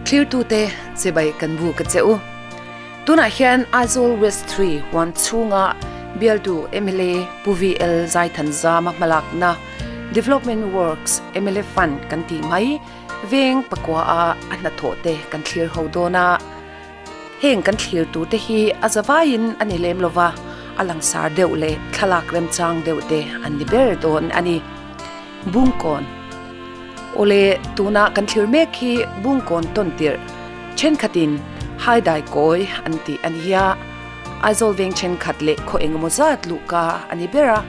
Thlirtute chibai kan bu ka che u. Tunah hian Aizawl West 3 huan chhunga bialtu mla Pu VL Zaithanzama hmalakna Development Works mla Fund kan tih mai veng pakua a a hnathawh te kan thlir ho dawn a. Heng kan thlir tur te hi a zavaiin a ni lem lova, a langsar deuh leh thlalak remchang deuh te an ni ber dawn a ni. Bungkawn Awle, tuna kan thlir mek hi Bungkawn tawn tirh thenkhatin Haidai kawi an tih a ni a, Aizawl veng thenkhat leh khaw engemaw zat luhka a ni ber a,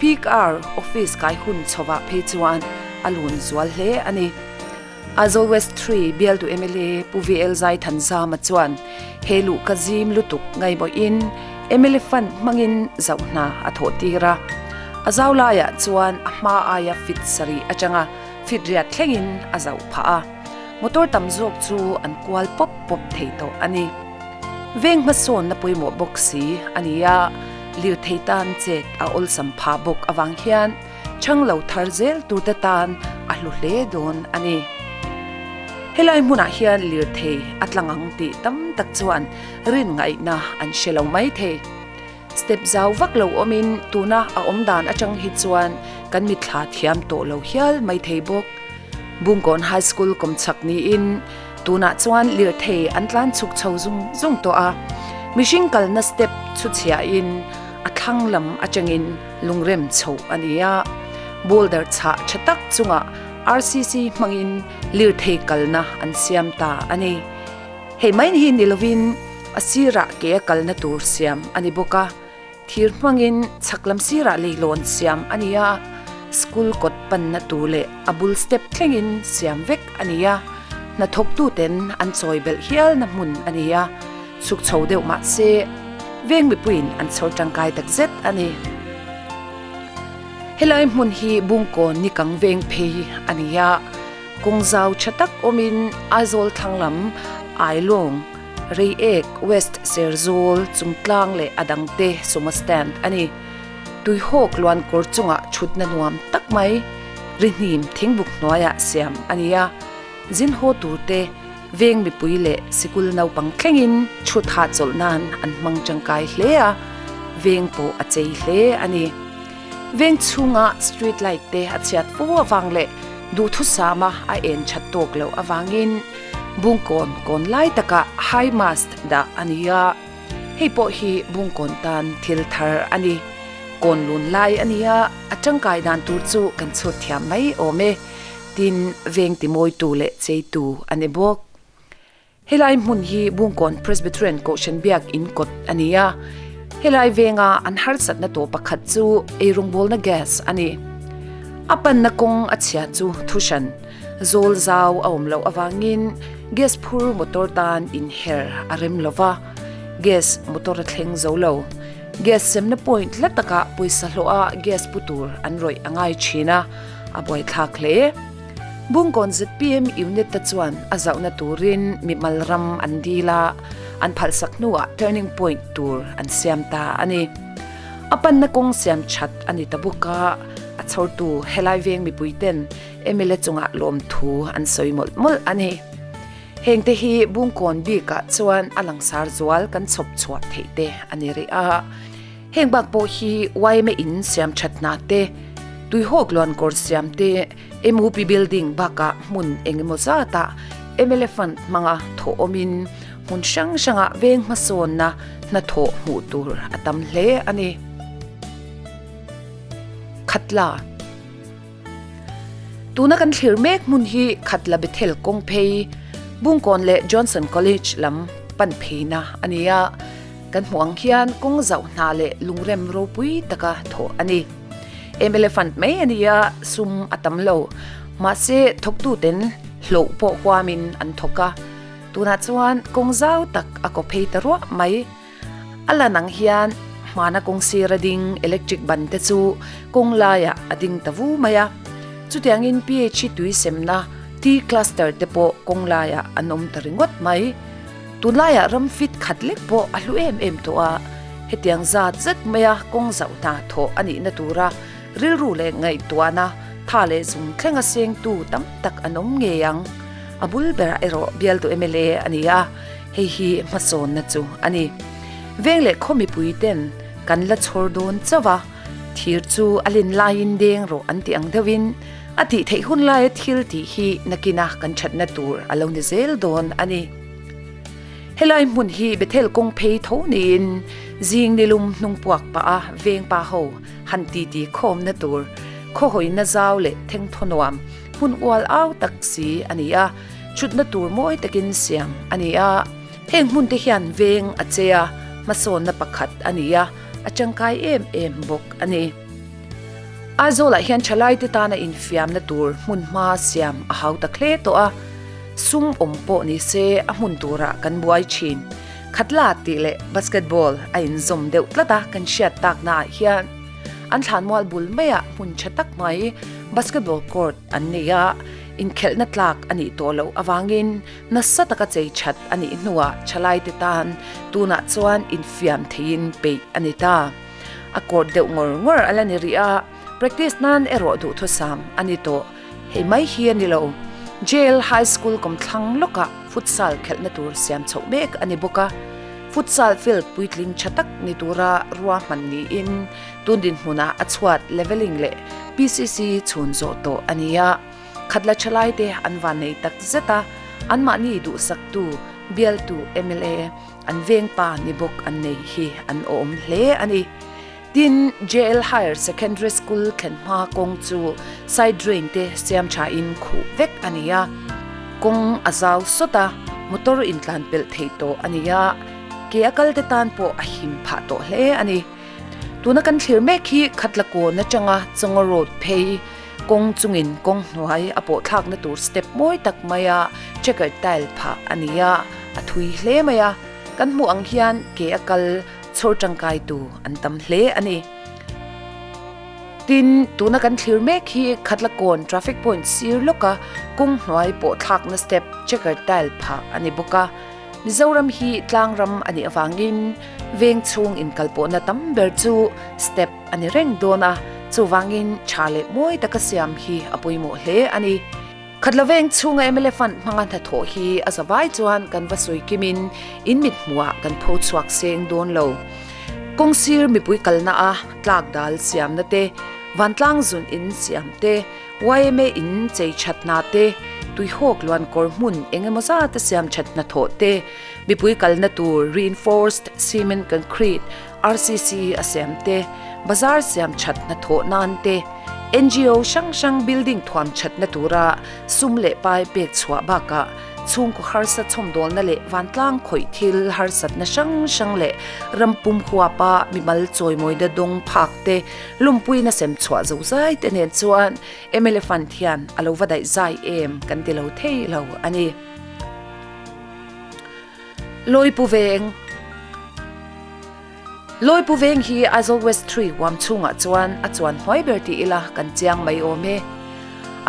Peak Hour office kai hun chhovah phei chuan a lun zual hle a ni. Aizawl West 3 bialtu mla Pu VL Zaithanzama chuan he luhka zim lutuk ngaihmawhin mla fund hmangin zoh hna a thawh tir a. A zau laiah chuan a hma aia fit sarih atanga fit riat thlengin a zoh phah a. Motor tam zawk chu an kual pawp pawp thei tawh a ni. Veng hmasawnna pawimawh bawk si a ni a, lirthei tan chet a awlsam phah bawk avang hian Chhang lo thar zel turte tan a hlu hle dawn a ni. Helai hmunah hian lirthei a tlang ang tih tam tak chuan rin ngaihna an hre lo mai thei. Step zau vak lo awmin tuna a awm dan atang hi chuan kan mitthla thiam tawh lo hial mai thei bawk. Bungkawn High School kawmchhak niin tunah chuan lirthei an tlan chhuk chho zung zung tawh a. Mihring kalna step chhuchhiahin a thlang lam atangin Lungrem chhoh a ni a, boulder chhah tha tak chungah RCC hmangin lirthei kalna an siam ta a ni. Hei mai hi ni lovin a sirah ke a kalna tur siam a ni bawk a, thir hmangin chhak lam sirah leilawn siam a ni a, school kawt panna tur leh a bul step thlengin siam vek a ni a, hnathawktuten an chawi belh hialna hmun a ni a. Chhuk chho deuh mah se, veng mipuiin an chhawr tangkai tak zet a ni. Helai hmun hi Bungkawn nikang veng phei a ni a, kawng zau tha tak awmin Aizawl thlanglam, Ailawng, Reiek, West Serzawl, Chungtlang leh a dangte sumo stand a ni. Tuihawk luan kawr chungah thutna nuam tak mai rihnim thingbuk hnuaiah siam a ni a, zin haw turte, Veng mipui leh sikul naupang thlengin chhut hahchawlh nan an hmang tangkai hle a, veng pawh a chei hle a ni. Veng chhunga street light te a chhiat fo avang leh duhthusama a en that tawk loh avangin Bungkawn kawn lai takah high mast dah a ni a, hei pawh hi Bungkawn tan thil thar a ni. Kawn lun lai a ni a, a tangkai dan tur chu kan chhut thiam mai awm e. Tin, veng timawitu leh cheitu a ni bawk. Helai hmun hi Bungkawn Presbyterian Kohhran Biak In kawt a ni a. Helai venga an harsatna tawh pakhat chu eirawngbawlna gas a ni. A panna kawng a chhia chu thuhran, zawl zau a awm loh avangin gas phur motor tan inher a rem lo va, gas motor a thleng zo lo. Gas semna point hla takah pawisa hlawha gas pu tur an rawih a ngai thin a. A buaithlak hle. Bungkawn zpm unit te chuan a zauhna turin mimal ram an dil a, an phalsak hnuah turning point tur an siam ta a ni. A panna kawng siam that a ni ta bawk a, a chhawrtu helai veng mipui ten mla chungah lawmthu an sawi mawlh mawlh a ni. Hengte hi Bungkawn bikah chuan a langsar zual kan chhawp chhuah theih te a ni rih a. Heng bak pawh hi yma in siam that hna te, tuihawk luan kawr siam te, MUP building bakah hmun eng emaw zatah mla fund hmanga thawh awmin hmun hrang hrangah veng hmasawnna hnathawh hmuh tur a tam hle a ni. Khatla Tuna kan thlir mek hmun hi Khatla Bethel kawng phei, Bungkawn leh Johnson College lam pan pheina a ni a. Kan hmuh ang hian kawng zauh hna leh lungrem ropui taka thawh a ni. Mla fund mai a ni a, sum a tam lo. Mahse, thawktuten hlauh pawh huamin an thawk a. Tunah chuan kawng zau tak a kaw phei ta ruah mai. A lan ang hian hmana kawng sira ding electric ban te chu kawng laiah a ding ta vu mai a. Chutiangin PHE tui semna Tea cluster te pawh kawng laiah an awm ta ringawt mai. Tunlaiah ram fit khat lek pawh a hlu em em tawh a, hetiang zat zet maia kawng zauh hna thawh a nihna tura rilru leh ngaihtuahna tha leh zung thlenga sengtu tam tak an awm ngei ang. A bul berah erawh bialtu mla a ni a, hei hi hmasawnna chu a ni. Veng leh khaw mipui ten kan la chhawr dawn chauh a, thir chu a len laiin deng rawh an tih ang deuhin a tih theih hun laia thil tih hi nakina kan thatna tur a lo ni zel dawn a ni. Helai hmun hi Bethel kawng phei tho niin zing nilum hnung puak pah a veng pa ho han titi khawmna tur khawhawina zau leh thengthaw nuam hmun ual au tak si a ni a, thutna tur mawi takin siam a ni a. Heng hmun te hian veng a che a, hmasawnna pakhat a ni a, a tangkai em em bawk a ni. Aizawlah hian thalaite tana infiamna tur hmun hma siam a hau tak hle tawh a, sum awm pawh ni se a hmun turah kan buai thin. Khatla tih leh basketball a inzawm deuh tlat a kan hriat taknaah hian an thlanmual bul maiah hmun tha tak mai basketball court an nei a, inkhelhna tlak a nih tawh loh avangin Nasa taka chei that a nih hnuah thalaite tan tunah chuan infiam theiin peih a ni ta. A court deuh ngawr ngawr a la ni rih a, practice nan erawh duhthusam a ni tawh. Hei mai hi a ni lo. Jail High School kawmthlang lawkah futsal khelhna tur siam chhoh mek a ni bawk a. Futsal field puitling tha tak ni tura ruahman niin tun dinhmunah a chhuat leveling leh PCC chhun zawh tawh a ni a. Khatla thalaite an van nei tak zet a, anmahni duhsaktu, bialtu mla, an vengpa ni bawk an nei hi an awm hle a ni. Tin, JL Higher Secondary School thlen hma kawng chu side drain te siam thain khuh vek a ni a, kawng a zau sawt a, motor intlan pelh theih tawh a ni a, ke a kalte tan pawh a him phah tawh hle a ni. Tuna kan thlir mek hi Khatla kawn atanga Chawnga Road phei Kawng chungin kawng hnuai a pawh thlakna tur step mawi tak maia checker tile phah a ni a, a thui hle mai a. Kan hmuh ang hian ke a kal chhawr tangkaitu an tam hle a ni. Tin, tuna kan thlir mek hi Khatlakawn traffic point sir lawka kawng hnuai pawh thlakna step checker tile phah a ni bawk a. Mizoram hi tlang ram a nih avangin veng chhung inkalpawhna tam ber chu step a ni reng dawn a, chuvangin tha leh mawi taka siam hi a pawimawh hle a ni. Khatla veng chhunga mla fund hmanga hnathawh hi a zavai chuan kan va sawi kimin in mit hmuhah kan pho chhuak seng dawn lo. Kawng sir mipui kalna a tlak dal siamna te, vantlang zun in siam te, yma in chei thatna te, tuihawk luan kawr hmun eng emaw zata siam that hnathawh te, mipui kalna tur reinforced cement concrete, RCC a siam te, bazar siam that hnathawh nan te, NGO hrang hrang building thuam thatna tura sum leh pai pek chhuah bakah chhungkaw harsa chhawmdawlna leh vantlang khawih thil harsatna hrang hrang leh ram pum huapa mimal chawimawina dawng phak te lumpuina sem chhuah zo zai te nen chuan mla Fund hian a lo va daih zai em kan ti lo thei lo a ni. Lawipu Veng Lawipu Veng hi Aizawl West Tree huam chhungah chuan a chuan hnuai ber ti ila kan chiang mai awm e.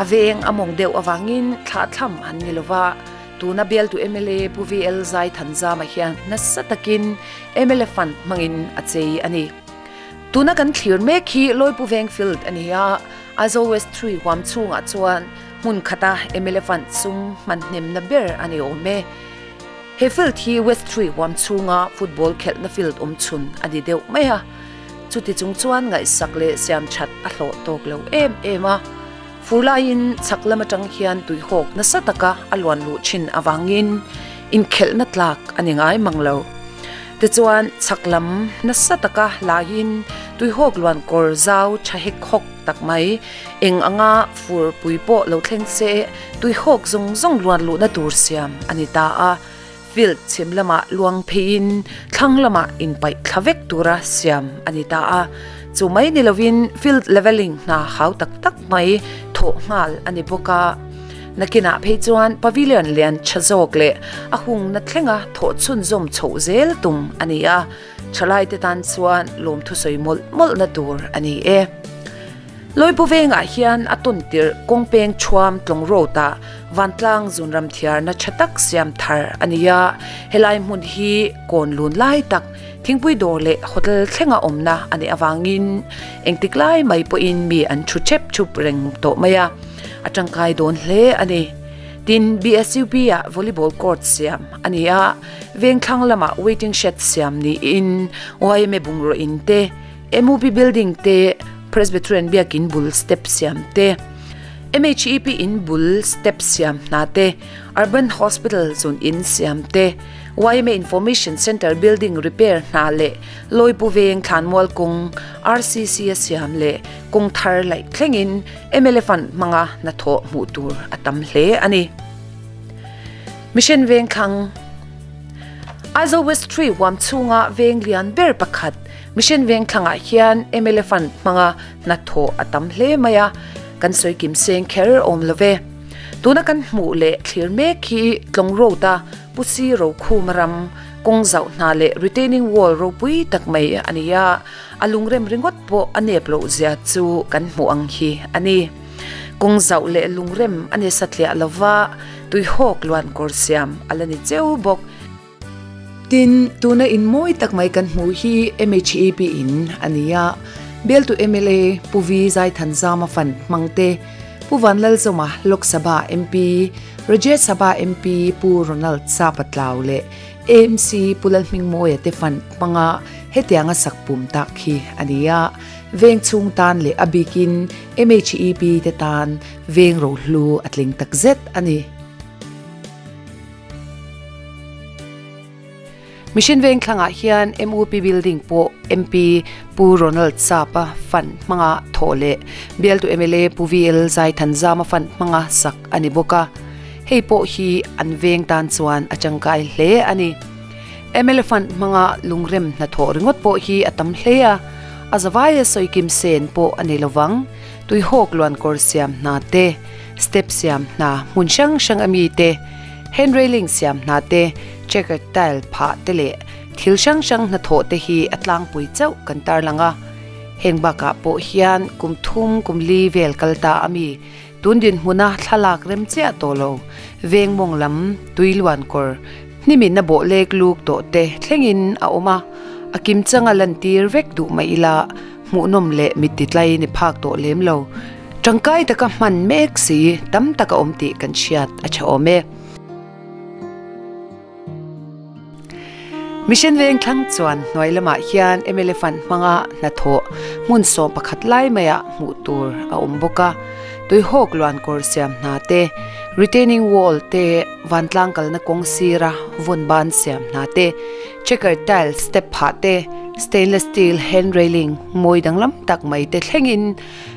A veng a mawng deuh avangin thlahthlam an ni lova, tuna bialtu mla Pu VL Zaithanzama hian nasa takin mla fund hmangin a chei a ni. Tuna kan thlir mek hi Lawipu Veng Field a ni a, Aizawl West Tree huam chhungah chuan hmun khata mla fund sum hman hnemna ber a ni awm e. He field hi West Tree huam chhunga football khelhna field awm chhun a ni deuh mai a, chuti chung chuan ngaihsak leh siam that a hlawh tawk lo em em a. Fur laiin chhak lam atang hian tuihawk nasa taka a luan luh thin avangin inkhelhna tlak a ni ngai mang lo. Tichuan chhak lam nasa taka laiin tuihawk luan kawr zau tha hek hawk tak mai eng anga fur pui pawh lo thleng se Tuihawk zawng zawng luan luhna tur siam a ni ta a, field chhim lamah luang pheiin thlang lamah inpaih thla vek tura siam a ni ta a. Chu mai ni lovin field levelling hna hau tak tak mai thawh nghal a ni bawk a. Nakinah phei chuan pavilion lian tha zawk leh a hungna thlenga thawh chhunzawm chhoh zel tum a ni a, thalaite tan chuan lawmthu sawi mawlh mawlhna tur a ni e. Lawipu vengah hian a tawn tirh kawng peng thuam tlawng road ah vantlang zunram thiarna tha tak siam thar a ni a, helai hmun hi kawn lun lai tak thingpui dawr leh hotel thlenga awmna a nih avangin engtik lai mai pawhin mi an thu chep chup reng tawh mai a, a tangkai dawn hle a ni. Tin, BSUP-ah volleyball court siam a ni a, vengthlang lamah waiting shed siam niin yma bungraw in te, MUP building te, Presbyterian biakin bul step siam te, MHEP in bul step siam hna te, Urban Hospital zun in siam te, yma Information Centre building repair hna leh Lawipu veng thlanmual kawng RCC a siam leh kawng thar laih thlengin mla fund hmanga hnathawh hmuh tur a tam hle a ni. Mission Vengthlang Aizawl West Tree huam chhunga veng lian ber pakhat Mission Vengthlangah hian mla fund hmanga hnathawh a tam hle mai a, kan sawi kim seng kher awm lo ve. Tuna kan hmuh leh thlir mek hi Tlawng Road-a Pu Si Rokhuma ram kawng zauh hna leh retaining wall ropui tak mai a ni a, a lungrem ringawt pawh a nep loh zia chu kan hmuh ang hi a ni. Kawng zauh leh lungrem a ni satliah lova, tuihawk luan kawr siam a la ni cheu bawk. Tin, tuna in mawi tak mai kan hmuh hi MHEP in a ni a, bialtu mla Pu Vi Zaithanzama fund hmang te, Pu Vanlalzawma Lok Sabha MP, Rajya Sabha MP Pu Ronald Sapatlau leh AMC Pu Lalhmingmawia te fund hmanga hetianga sak pum tak hi a ni a, veng chhung tan leh a bikin MHEP te tan veng rohlu a tling takzet a ni. Mission Vengthlangah hian MUP building pawh MP Pu Ronald Sapa fund hmanga thawh leh bialtu mla Pu VL Zaithanzama fund hmanga sak a ni bawk a. Hei pawh hi an veng tan chuan a tangkai hle a ni. Mla fund hmanga lungrem hnathawh ringawt pawh hi a tam hle a, a zavaia sawikim sen pawh a ni lovang. Tuihawk luankawr siam hna te, step siam hna hmun hrang hrang ami te, Hand railing siam hna te, checkered tile phah te leh thil hrang hrang hnathawh te hi a tlangpui chauh kan tarlang a. Heng bakah pawh hian kum thum kum li vel kal ta a mi, tun dinhmuna thlalak rem chiah tawh lo, veng mawng lam tui luan kawr, hnimin a bawh lek luk tawh te thlengin a awm a, a kim changa lantir vek duh mai ila hmuhnawm leh mitti tlai ni phak tawh lem lo. Tangkai taka hman mek si tam tak a awm tih kan hriat a tha awm e. Mission Vengthlang chuan hnuai lamah hian mla fund hmanga hnathawh hmun 11 lai maiah hmuh tur a awm bawk a. Tuihawk luan kawr siam hna te, retaining wall te, vantlang kalna kawng sira vawn ban siam hna te, checker tile step phah te, stainless steel hand railing mawi danglam tak mai te thlengin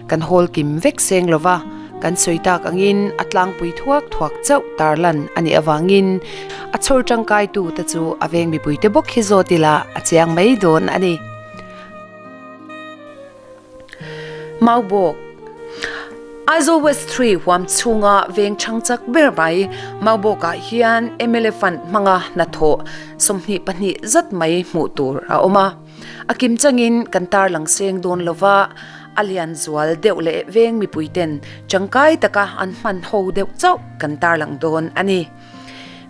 Kan hawl kim vek seng lova, kan sawi tak angin a tlangpui thuak thuak chauh tarlan a nih avangin a chhawr tangkaitu te chu a veng mipuite bawk hi zawt ila a chiang mai dawn a ni. Maubawk Aizawl West 3 huam chhunga veng chhang chak ber mai Maubawkah hian mla fund hmanga hnathawh 22 zat mai hmuh tur a awm a. A kim changin kan tarlang seng dawn lova, a lian zual deuh leh veng mipuiten tangkai taka an hman ho deuh chauh kan tarlang dawn a ni.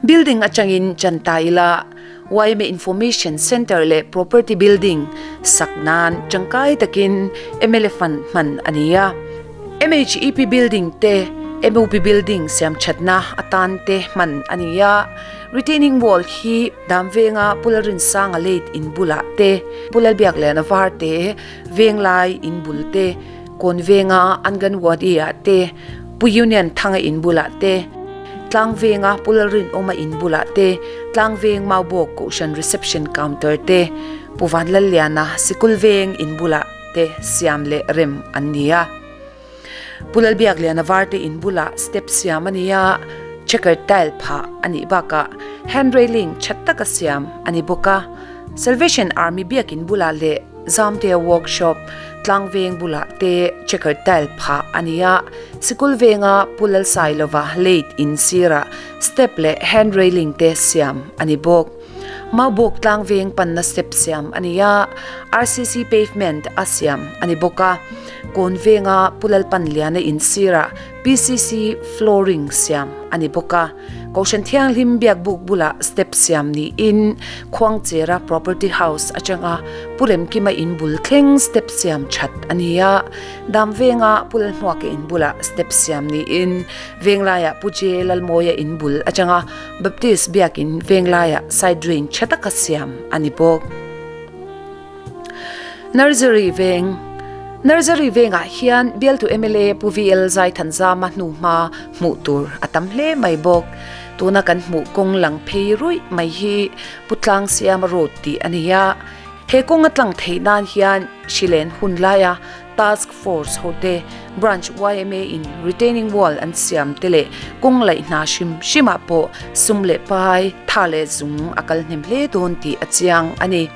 Building atangin chan ta ila, yma Information Centre leh Property Building sak nan tangkai takin mla fund hman a ni a. MHEP Building te MUP Building siam thatna atan te hman a ni a. Retaining wall hi dam venga Pu Lalrinsanga late in bulah te, Pu Lalbiakliana var te, Venglai in bul te, Kawn venga Anganwadi ah te, Pu Union Thanga in bulah te, Tlang venga Pu Lalrinawma in bulah te, Tlang veng Maubawk Kohhran Reception Counter te, Pu Vanlalliana Sikul veng in bulah te siam leh rem an ni a. Pu Lalbiakliana Varte in bulah step siam a ni a, checker tile phah a nih bakah hand railing tha taka siam a ni bawk a. Salvation Army biakin bulah leh Zamtea workshop Tlangveng bulah te checker tile phah a ni a, sikul venga Pu Lalsailova late in sirah step leh hand railing te siam a ni bawk. Maubawk tlangveng panna step siam a ni a, RCC pavement a siam a ni bawk a. Kawn venga Pu Lalpanliana in sirah PCC flooring siam a ni bawk a. Kohhran Thianghlim biakbuk bulah step siam niin Khuangchera Property House atanga Pu Remkima in bul thleng step siam that a ni a. Dam venga Pu Lalhmuaka in bulah step siam niin Venglaiah Pu J Lalmawia in bul atanga Baptist biakin Venglaiah side drain tha taka siam a ni bawk. Nursery veng Nursery vengah hian bialtu mla Pu VL Zaithanzama hnuhma hmuh tur a tam hle mai bawk. Tuna kan hmuh kawng lang phei ruih mai hi Pu Tlangsiama Road tih a ni a. He kawng a tlang theih nan hian hrilen hun laia Task Force hote Branch yma in retaining wall an siam te leh kawng laih hna hrim hrimah pawh sum leh pai, tha leh zung a kal hnem hle dawn tih a chiang a ni.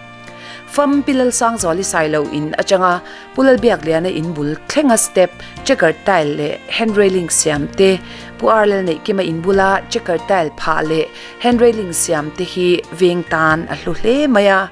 Fam Pi Lalsangzuali Sailo in atanga Pu Lalbiakliana in bul thlenga step, checker tile leh hand railing siam te, Pu Ar Lalneihkima in bula checker tile phah leh hand railing siam te hi veng tan a hlu hle mai a.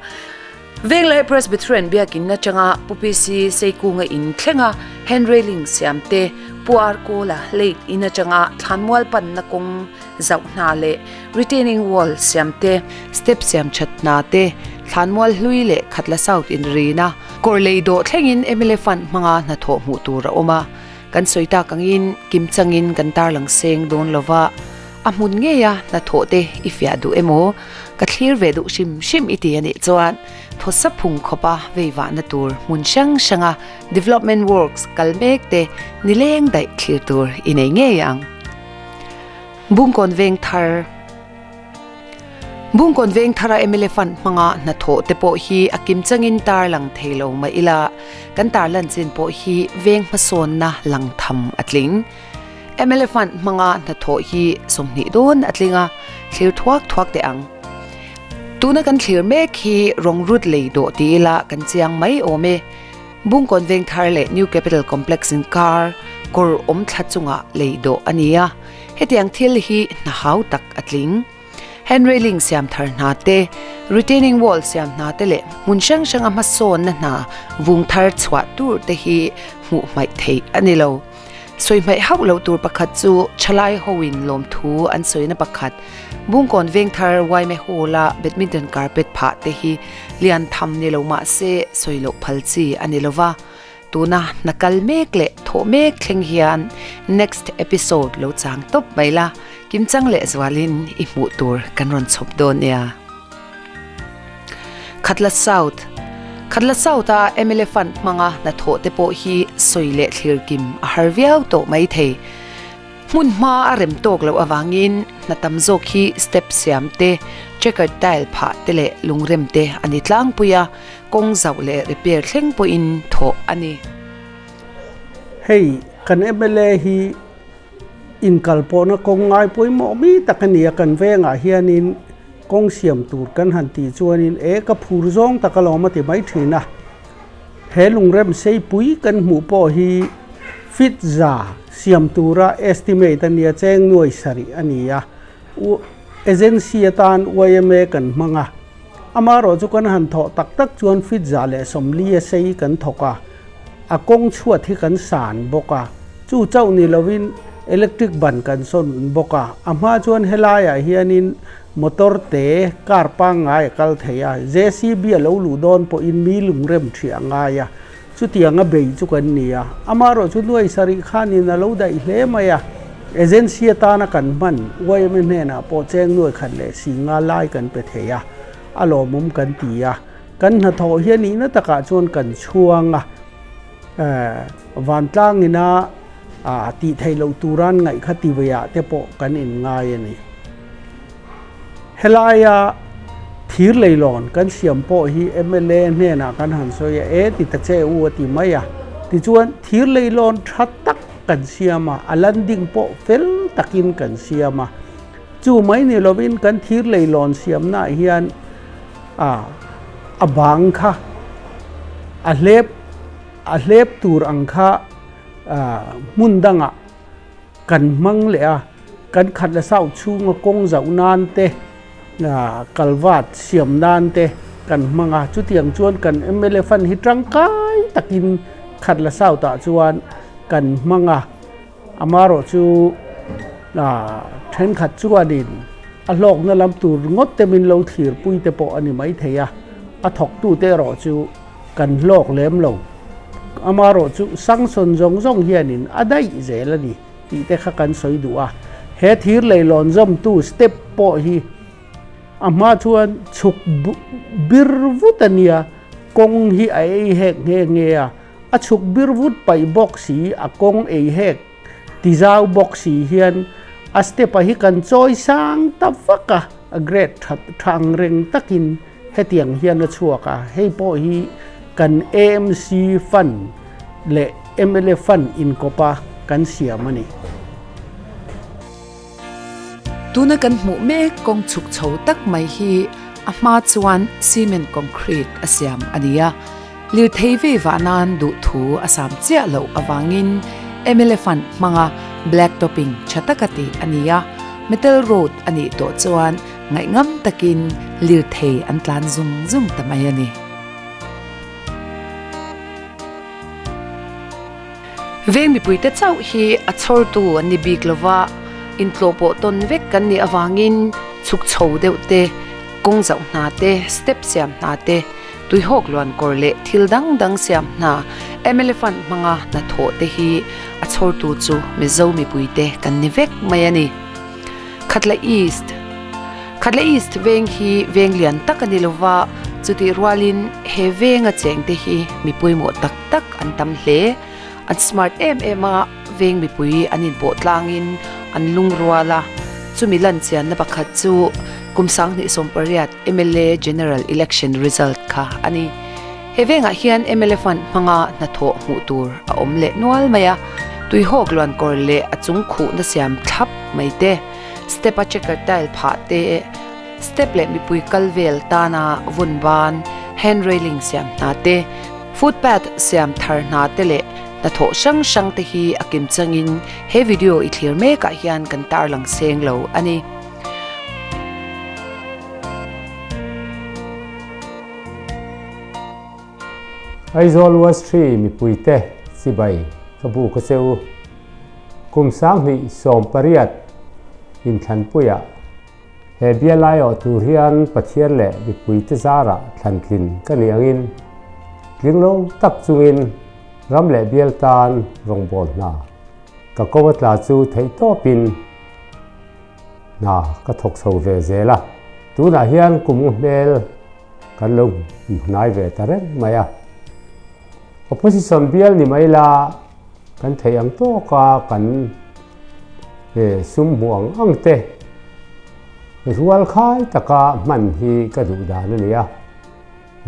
Venglai Presbyterian biakin atanga Pu PC Seikunga in thlenga hand railing siam te, Pu Ar Kawla late in atanga thlanmual panna kawng zauh hna leh retaining wall siam te, step siam that hna te, thlanmual hlui leh Khatla South inrina kawr lei dawh thlengin mla fund hmanga hnathawh hmuh tur a awm a, kan sawi tak angin kimchangin kan tarlang seng dawn lova, a hmun ngeia hnathawh te i fiah duh emaw, ka thlir ve duh hrim hrim i ti a nih chuan thawsa phung khawpa veivahna tur hmun hrang hranga development works kal mek te nileng daih thlir tur i nei ngei ang. Bungkawn veng thar Bungkawn veng thara mla fund hmanga hnathawh te pawh hi a kim changin tar lang thei lo mah ila, kan tar lan chin pawh hi veng hmasawnna lang tham a tling. Mla fund hmanga hnathawh hi 20 dawn a tling a, thlir thuak thuak teh ang. Tuna kan thlir mek hi rawngrut lei dawh ti ila kan chiang mai awm e. Bungkawn veng thar leh New Capital Complex inkar kawr awm thla chungah lei dawh a ni a, hetiang thil hi hna hau tak a tling. Hand railing siam thar hna te, retaining wall siam hna te leh hmun hrang hranga hmasawnna hna vung thar chhuah tur te hi hmuh hmaih theih a ni lo. Sawi hmaih hauh loh tur pakhat chu thalai hoin lawmthu an sawina pakhat, Bungkawn Vengthar Yma Hall-a badminton carpet phah te hi lian tham ni lo mah se sawi loh phal chi a ni lova. Tuna hna kal mek leh thawh mek thleng hian next episode lo chang tawp mai la, kimchang leh zualin i hmuh tur kan rawn chhawp dawn nia. Khatla South Khatla South-a mla fund hmanga hnathawh te pawh hi sawi leh thlir kim a har viau tawh mai thei. Hmun hma a rem tawk loh avangin hna tam zawk hi step siam te, checker tile phah te leh lungrem te a ni tlangpui a, kawng zauh leh repair thleng pawhin thawh a ni. Hei kan mla hi Inkalpawhna kawng ngai pawimawh mi tak a ni a, kan vengah hianin kawng siam tur kan han tih chuanin e ka phur zawng tak alawm a ti mai thin a. He lungrem seipui kan hmuh pawh hi feet za siam tura estimate a nia, cheng nuai sarih a ni a, agency atan yma kan hmang a, amaherawh chu kan han thawh tak tak chuan feet 140 a sei kan thawk a. A kawng chhuat hi kan san bawk a, chu chauh ni lovin electric ban kan sawn bawk a. A hma chuan helaiah hianin motor te car pangngai a kal thei a, JCB a lo luh dawn pawhin mi lungrem ṭhi a ngai a, chutianga bei chu kan ni a. Amaherawh chu nuai sarih khanin a lo daih hle mai a, agency atana kan hman yma hnenah pawh cheng nuai khat leh si nga lai kan pe thei a, a lawmawm kan ti a. Kan hnathawh hi a nihna takah chuan kan chhuang a, vantlang ina tih theih loh turan ngaih kha ti veiah te pawh kan inngai a ni. Helaia thir leilawn kan siam pawh hi mla hnenah kan han sawi a, e ti ta che u a ti mai a. Tichuan thir leilawn tha tak kan siam a, a landing pawh fel takin kan siam a. Chu mai ni lovin kan thir leilawn siamnaah hian A a bang kha a hlep a hlep tur ang kha hmun dangah kan hmang leh a, kan khat la sau chhunga kawng zauh nan te kalvat siam nan te kan hmang a, chutiang chuan kan mla fund hi tangkai takin khat la sau tah chuan kan hmang a. Amaherawhchu thenkhat chuanin a hlawkna lam tur ringawt te min lo thlirpui te pawh a ni maithei a, a thawktute erawh chu kan hlawk lem lo. Amaherawhchu sanction zawng zawng hianin a daih zel a ni tih te kha kan sawi duh a. He thir leilawn zawmtu step pawh hi a hma chuan chhuk bir vut a nia, kawng hi a ei hek nghe nghe a, a chhuk bir vut paih bawk si, a kawng ei hek tizau bawk si hian a step-a hi kan chawi sang ta vak a, a grade tha tha ang reng takin hetiang hian a chhuak a, hei pawh hi kan AMC fund leh mla fund inkawpa kan siam a ni. Tuna kan hmuh mek kawng chhuk chho tak mai hi a hma chuan cement concrete a siam a ni a, lirthei vei vah nan duh thu a sam chiah loh avangin mla fund hmanga black topping tha taka tih a ni a, metal road a nih tawh chuan ngaihngam takin lirthei an tlan zung zung ta mai a ni. Veng mipuite chauh hi a chhawrtu an ni bik lova, intlawh pawh tawn vek kan nih avangin chhuk chho deuh te, kawng zauh hna te, step siam hna te, tuihawk luan kawr leh thil dang dang siam hna, mla fund hmanga hnathawh te hi a chhawrtu chu Mizo mipuite kan ni vek mai a ni. Khatla East Khatla East veng hi veng lian tak a ni lova, chutih rualin he venga chengte hi mi pawimawh tak tak an tam hle. An smart em em a, veng mipui an inpawh tlangin an lungrual a, chumi lan chianna pakhat chu kum 2018 mla General Election result kha a ni. He vengah hian mla fund hmanga hnathawh hmuh tur a awm leh nual mai a, tuihawk luankawr leh a chung khuhna siam thlap mai te, step a checker tile phah te, step leh mipui kal vel tana vun ban, hand railing siam hna te, footpath siam thar hna te leh hnathawh hrang hrang te hi a kim changin he video i thlir mekah hian kan tarlang seng lo a ni. Aizawl West Tree mipuite chibai ka bu ka che u. Kum 2018 inthlanpuiah he bial aiawh tur hian Pathian leh mipuite zarah thlantlin ka nih angin tling lo tak chungin ram leh bial tan rawngbâwl hna ka ko a tla chu theihtawpin Hna ka thawk chho ve zel a, tunah hian kum hmel kan lo hnai ve ta reng mai a. Opposition bial ni mai la kan theih ang tawka kan sum hmuh ang ang te rual khai taka hman hi ka duh dan a ni a.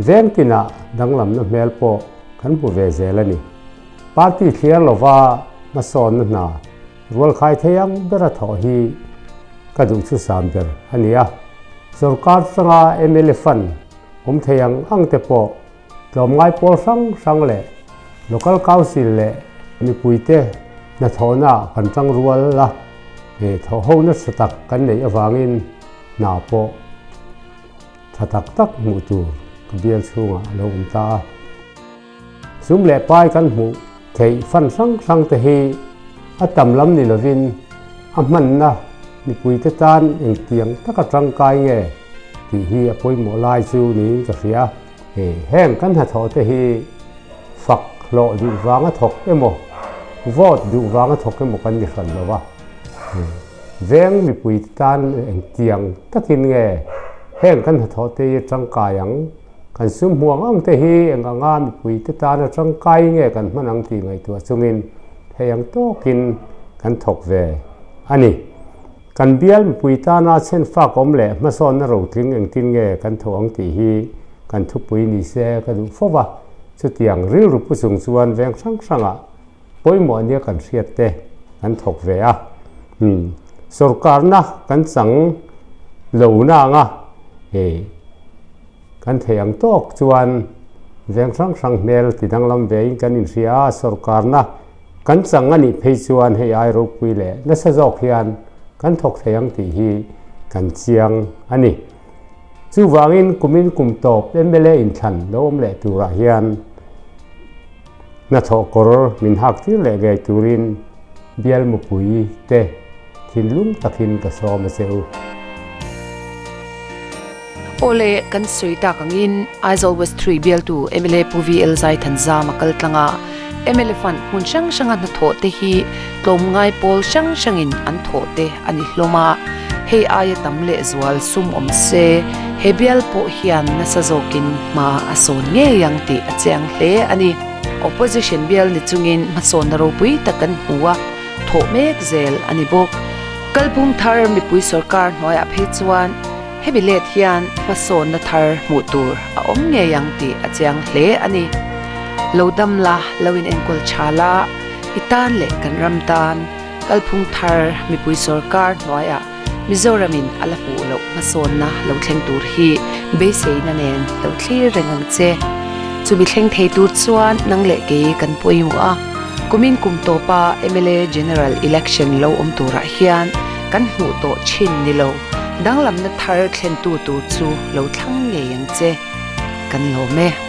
Veng tinah danglamna hmel pawh kan hmu ve zel a ni. Party thliar lova hmasawnna hna rualkhai thei ang bera thawh hi ka duh chusam ber a ni a. Sorkar changa mla fund awm thei ang ang te pawh tlawmngai pawl hrang hrang leh Local Council leh mipuite hnathawhna kan tang rual a, thawhho nasa tak kan neih avangin hna pawh Tha tak tak hmuh tur ka bial chhungah a lo awm ta a. Sum leh pai kan hmuh theih fan hrang hrang te hi a tam lam ni lovin a hmanna mipuite tan engtiang taka tangkai nge tih hi a pawimawh lai chu niin ka hria. Heng kan hnathawh te hi fak hlawh duh vanga thawk emaw vote duh vanga thawk emaw kan ni hran lo va. Veng mipui tan engtiang takin nge heng kan hnathawh te hi tangkai ang? Kan sum hmuang ang te hi eng anga mipui te tana tangkai nge kan hman ang tih ngaihtuah chungin hei ang tawkin kan thawk ve a ni. Kan bial mipui tana chhenfak awm leh hmasawnna rotling engtin nge kan tho ang tih hi kan thupui ni se ka duh fo va, chutiang rilru pu chung chuan veng hrang hrangah Pawimawh nia kan hriat te kan thawk ve a, sorkarna kan chang lo na anga kan theih ang tawk chuan veng hrang hrang hmel ti danglam ve in kan inhria a, sorkarna kan chang a nih phei chuan hei ai ropui leh nasa zawk hian kan thawk thei ang tih hi kan chiang a ni. Chuvangin kumin kum tawp mla inthlan lo awm leh turah hian, Hnathawh kawr min hak tir leh ngei turin Bial mupui te thinlung takin ka sawm a che u. Awle, kan sawi tak angin Aizawl West 3 bialtu mla Pu VL Zaithanzam a kal tlang a, mla fund hmun hrang hranga hnathawh te hi tlawmngai pawl hrang hrangin an thawh te a ni hlawm a, hei aia tam leh zual sum awm se he bial pawh hian nasa zawkin hma a sawn ngei ang tih a chiang hle a ni. Opposition bial ni chungin hmasawnna ropui tak kan hmu a, thawh mek zel a ni bawk. Kalphung thar mipui sorkar hnuaiah phei chuan hemi let hian hmasawnna thar hmuh tur a awm ngei ang tih a chiang hle a ni. Lo dam la, lo in enkawl tha la, i tan leh kan ram tan kalphung thar mipui sorkar hnuaiah Mizoramin a la hmuh loh hmasawnna lo thleng tur hi beiseina nen lo thlir reng ang che. Chumi thleng thei tur chuan nang leh kei kan pawimawh a, kumin kum tawpa mla General Election lo awm turah hian kan hmuh tawh thin ni lo, danglamna thar thlentu tur chu lo thlang ngei ang che. Kan lawm e.